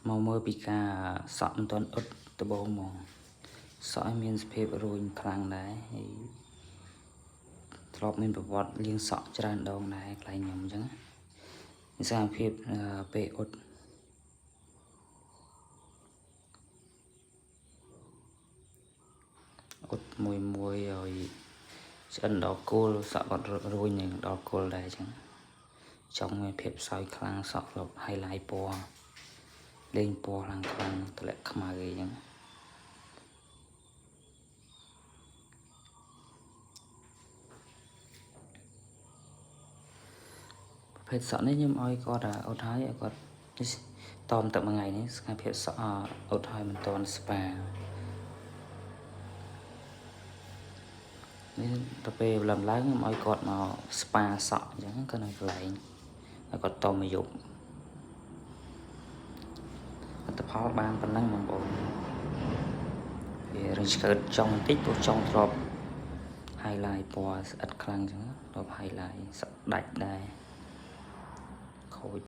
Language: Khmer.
មកមើលពីការសក់មិនទាន់អ៊ុតដំបូងហ្មងសក់ឲ្យមានសភាពរួញខ្លាំងដែរហើយធ្លាប់មានប្រវត្តិលាងសក់ច្រើនដងដែរកន្លែងខ្ញុំអញ្ចឹងណាសកម្មភាពពេលអ៊ុតអ៊ុតមួយមួយឲ្យឆ្អិនដល់គល់សក់គាត់រួញនឹងដល់គល់ដែរអញ្ចឹងចង់មានភាពសោយខ្លាំងសក់ធ្លាប់ highlight ពណ៌លេងពណ៌ឡើងខ្លាំងតម្លាក់ខ្មៅអីចឹងប្រភេទសក់នេះខ្ញុំឲ្យគាត់អ៊ុតហើយឲ្យគាត់តមទឹកមួយថ្ងៃនេះសកម្មភាពសក់អ៊ុតហើយមិនទាន់ស្ប៉ានេះទៅពេលឡើងឡើងខ្ញុំឲ្យគាត់មកស្ប៉ាសក់អញ្ចឹងគាត់នៅកន្លែងឲ្យគាត់តមកយប់លទ្ធផលបានប៉ុណ្ណឹងបងប្អូនវារឿងឆ្កើតចង់បន្តិចព្រោះចង់ធ្លាប់ highlight ពណ៌ស្អិតខ្លាំងអញ្ចឹងធ្លាប់ highlight សក់ដាច់ដែរខូច។